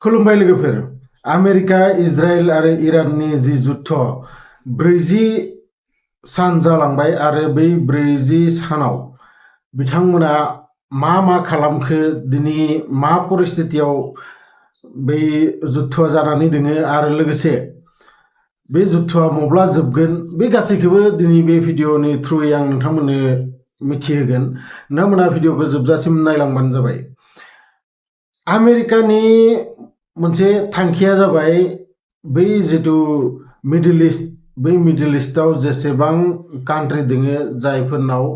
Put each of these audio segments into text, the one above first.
खुलुमबाय लोगोफोर America Israel आरो इराननि जि जुद्ध 40 सान जालांबाय आरो बै 40 सानाव बिथांमोना मा खालामखो दिनै मा परिस्थितियाव बै जुद्धआ जानानै दोङो आरो लोगोसे बे जुद्धआ मब्ला जोबगोन बे गासैखौबो दिनै बे भिडिअनि थ्रुयै आं नोंथांमोननो मिथिहोगोन। नोंथांमोना भिडिअखौ जोबजासिम नायलांबानो जाबाय। आमेरिकानि मोनसे थांखिया जाबाय बै जिथु मिडल इस्ट बै मिडल इस्टआव जेसेबां कान्ट्रि दोङो जायफोरनाव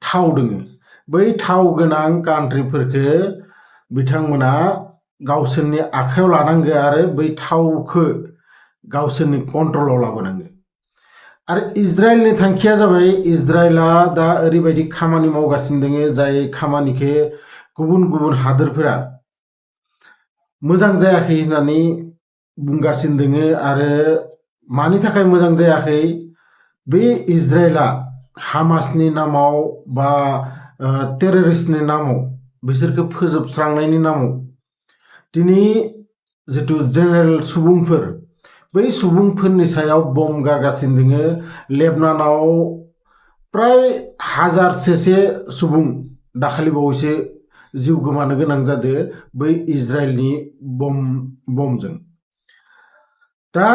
थाव दोङो बै थाव गोनां कान्ट्रिफोरखौ बिथांमोना गावसोरनि आखायाव लानांगो आरो बै थावखौ गावसोरनि कन्ट्रलाव लाबोनांगो। आरो इजराइलनि थांखिया जाबाय इजराइला दा ओरैबायदि खामानि मावगासिनो दोङो जाय खामानिखौ गुबुन गुबुन हादोरफोरा मोजां जायाखै होननानै बुंगासिनो दोङो आरो मानि थाखाय मोजां जायाखै बे इजराइला हामासनि नामाव बा टेररिस्टनि नामाव बिसोरखौ फोजोबस्रांनायनि नामाव दिनै जिथु जेनेरेल सुबुंफोर बै सुबुंफोरनि सायाव बम गारगासिनो दोङो। लेबनानाव प्राय 1000से सुबुं दाखालि बावैसो जिउ गोमानो गोनां जादो बै इजराइलनि बमजों। दा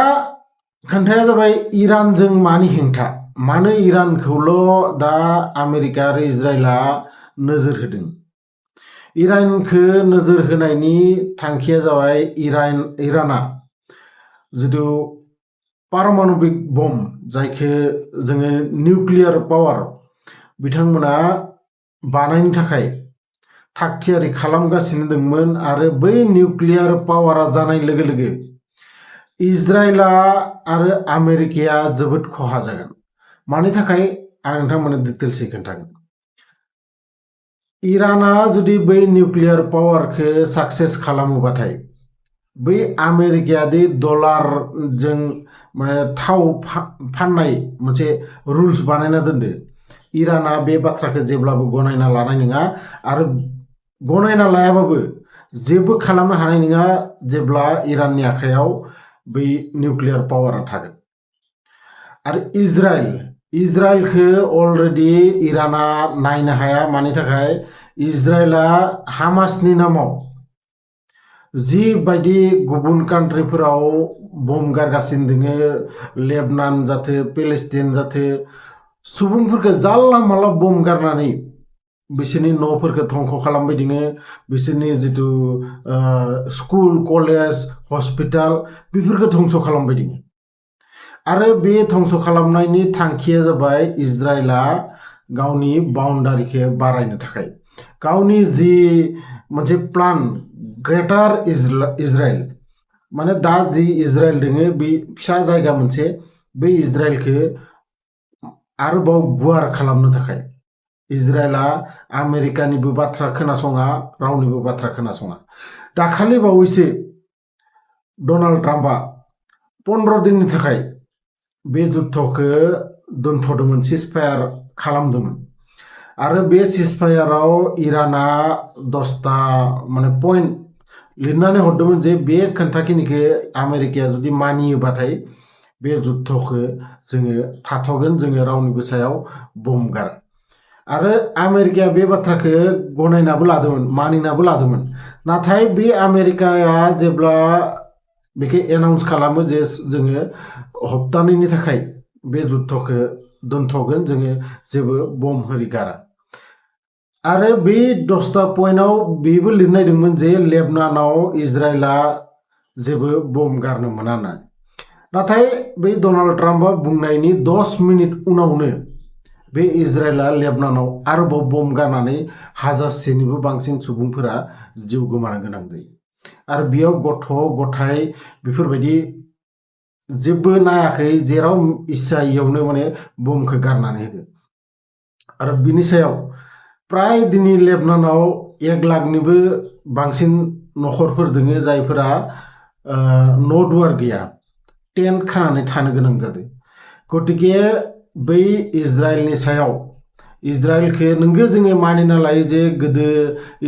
खोन्थाया जाबाय इरानजों मानि हेंथा मानो इरानखौल' दा आमेरिका आरो इजराइला नोजोर होदों। इरानखौ नोजोर होनायनि थांखिया जाबाय इराना जिथु पारमाणबिक बम जायखौ जोङो निउक्लियार पावार बिथांमोना बानायनो थाखाय थागथियारि खालामगासिनो दंमोन आरो बै निउक्लियार पावारा जानाय लोगो लोगो इजराइला आरो आमेरिकाया जोबोद खहा जागोन। मानि थाखाय आं नोंथांमोननो डिटेल्सै खोन्थागोन। इराना जुदि बै निउक्लियार पावारखौ साक्सेस खालामोबाथाय बै आमेरिकायादि डलारजों माने थाव फाननाय मोनसे रुल्स बानायना दोनदो इराना बे बाथ्राखौ जेब्लाबो गनायना लानाय नङा आरो गनायना लायाबाबो जेबो खालामनो हानाय नङा जेब्ला इराननि आखायाव बै निउक्लियार पावारा थागोन। आरो इजराइलखौ अलरेडि इराना नायनो हाया मानि थाखाय इजराइला हामासनि नामाव जिबायदि गुबुन कान्ट्रिफोराव बम गारगासिनो दोङो लेबनान जाथो पेलेस्टाइन जाथो सुबुंफोरखौ जानला मानला बम गारनानै बिसोरनि न'फोरखौ धंख खालामबाय दोङो। बिसोरनि जिथु स्कुल कलेज हस्पिटाल बेफोरखौ धंस खालामबाय दोङो आरो बे धंस खालामनायनि थांखिया जाबाय इजराइला गावनि बाउन्डारिखौ बारायनो थाखाय गावनि जि मोनसे प्लान ग्रेटार इजराइल माने दा जि इजराइल दोङो बे फिसा जायगा मोनसे बे इजराइलखौ आरोबाव गुवार खालामनो थाखाय इजराइला आमेरिकानिबो बाथ्रा खोनासङा रावनिबो बाथ्रा खोनासङा। दाखालि बावैसो डनाल्ड ट्राम्पआ 15 दिननि थाखाय बे जुद्धखौ दोनथ'दोंमोन सिजफायार खालामदोंमोन आरो बे सिजफायाराव इराना 10टा माने पइन्ट लिरनानै हरदोंमोन जे बे खोन्थाखिनिखौ आमेरिकाया जुदि मानियोबाथाय बे जुद्धखौ जोङो थाथ'गोन जोङो रावनिबो सायाव बम गारा। आरो आमेरिकाया बे बाथ्राखौ गनायनाबो लादोंमोन मानिनाबो लादोंमोन नाथाय बे आमेरिकाया जेब्ला बेखौ एनाउन्स खालामो जे जोङो हप्तानैनि थाखाय बे जुद्धखौ दोनथ'गोन जोङो जेबो बम होरि गारा आरो बे 10टा पइन्टआव बेबो लिरनाय दंमोन जे लेबनानाव इजराइला जेबो बम गारनो मोना होननानै। नाथाय बै डनाल्ड ट्राम्पआ बुंनायनि 10 मिनिट उनावनो बे इजराइला लेबनानाव आरोबाव बम गारनानै 1000सेनिबो बांसिन सुबुंफोरा जिउ गोमानो गोनां जायो आरो बेयाव गथ' गथाय बेफोरबायदि जेबो नायाखै जेराव इस्सा इयावनो माने बमखौ गारनानै होदो। आरो बिनि सायाव प्राय दिनै लेबनानाव 1 लाखनिबो बांसिन नखरफोर दोङो जायफोरा न' दुवार गैया टेन्ट खानानै थानो गोनां जादों। गतिके बै इजराइलनि सायाव इजराइलखौ नोंगो जोङो मानिना लायो जे गोदो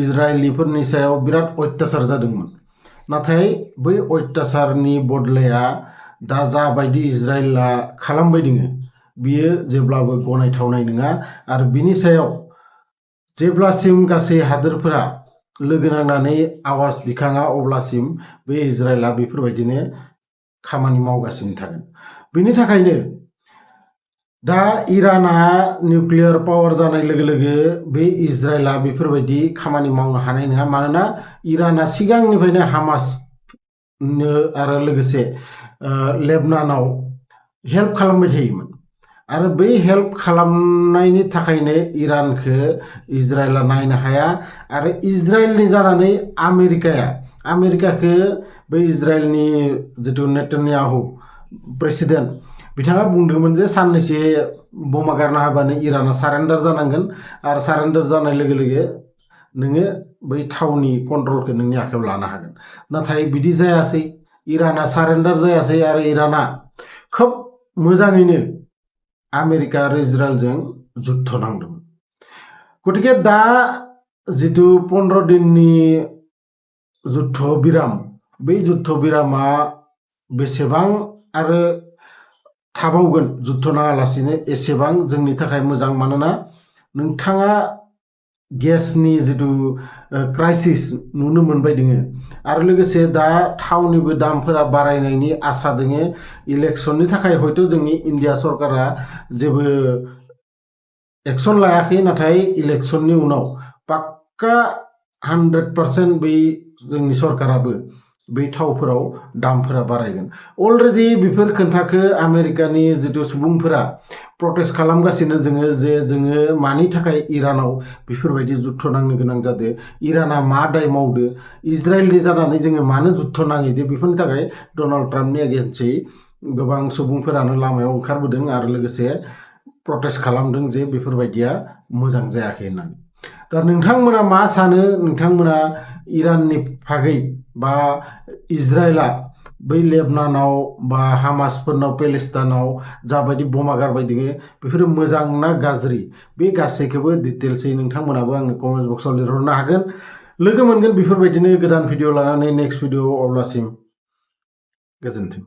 इजराइलिफोरनि सायाव बिराद अत्याचार जादोंमोन नाथाय बै अत्याचारनि बदलाया दा जाबायदि इजराइलआ खालामबाय दोङो बियो जेब्लाबो गनायथावनाय नङा आरो बिनि सायाव जेब्लासिम गासै हादोरफोरा लोगो नांनानै आवाज दिखाङा अब्लासिम बे इजराइलआ बेफोरबायदिनो खामानि मावगासिनो थागोन। बिनि थाखायनो दा इराना निउक्लियार पावार जानाय लोगो लोगो बे इजराइलआ बेफोरबायदि खामानि मावनो हानाय नङा। मानोना इराना सिगांनिफ्रायनो हामासनो आरो लोगोसे लेबनानाव हेल्प खालामबाय थायोमोन आरो बै हेल्प खालामनायनि थाखायनो इरानखौ इजराइलआ नायनो हाया आरो इजराइलनि जानानै आमेरिकाखौ बै इजराइलनि जिथु नेतान्याहु प्रेसिडेन्ट बिथाङा बुंदोंमोन जे साननैसो बमा गारना होबानो इराना सारेन्डार जानांगोन आरो सारेन्डार जानाय लोगो लोगो नोङो बै थावनि कन्ट्रलखौ नोंनि आखायाव लानो हागोन। नाथाय बिदि जायासै, इराना सारेन्डार जायासै आरो इराना खोब मोजाङैनो आमेरिका आरो इजराइलजों जुद्ध नांदोंमोन। गतिके दा जिथु 15 दिननि जुद्ध बिराम, बै जुद्ध बिरामा बेसेबां आरो थाबावगोन जुद्ध नाङालासिनो एसेबां जोंनि थाखाय मोजां। मानोना नोंथाङा गेसनि जिथु क्राइसिस नुनो मोनबाय दोङो आरो लोगोसे दा थावनिबो दामफोरा बारायनायनि आसा दोङो। इलेक्सननि थाखाय हयथ' जोंनि इन्डिया सरकारा जेबो एक्सन लायाखै, नाथाय इलेक्सननि उनाव पाक्का 100% बै जोंनि सरकाराबो बै थावफोराव दामफोरा बारायगोन। अलरेडि बेफोर खोथाखौ आमेरिकानि जिथु सुबुंफोरा प्रटेस्ट खालामगासिनो जोङो जे जोङो मानि थाखाय इरानाव बेफोरबायदि जुद्ध नांनो गोनां जादों, इराना मा दाय मावदो, इजराइलनि जानानै जोङो मानो जुद्ध नांहैदो, बेफोरनि थाखाय डनाल्ड ट्राम्पनि एगेन्स्टै गोबां सुबुंफोरानो लामायाव ओंखारबोदों आरो लोगोसे प्रटेस्ट खालामदों जे बेफोरबायदिया मोजां जायाखै होननानै। दा नोंथांमोना मा सानो? नोंथांमोना इराननि भागै बा इजराइलआ बै लेबनानाव बा हामासफोरनाव पेलेस्टाइनाव जाबायदि बमा गारबाय दोङो बेफोरो मोजां ना गाज्रि? बे गासैखौबो डिटेल्सै नोंथांमोनाबो आंनो कमेन्ट बक्सआव लिरहरनो हागोन। लोगो मोनगोन बेफोरबायदिनो गोदान भिडिअ लानानै नेक्स्ट भिडिअ, अब्लासिम गोजोन्थों।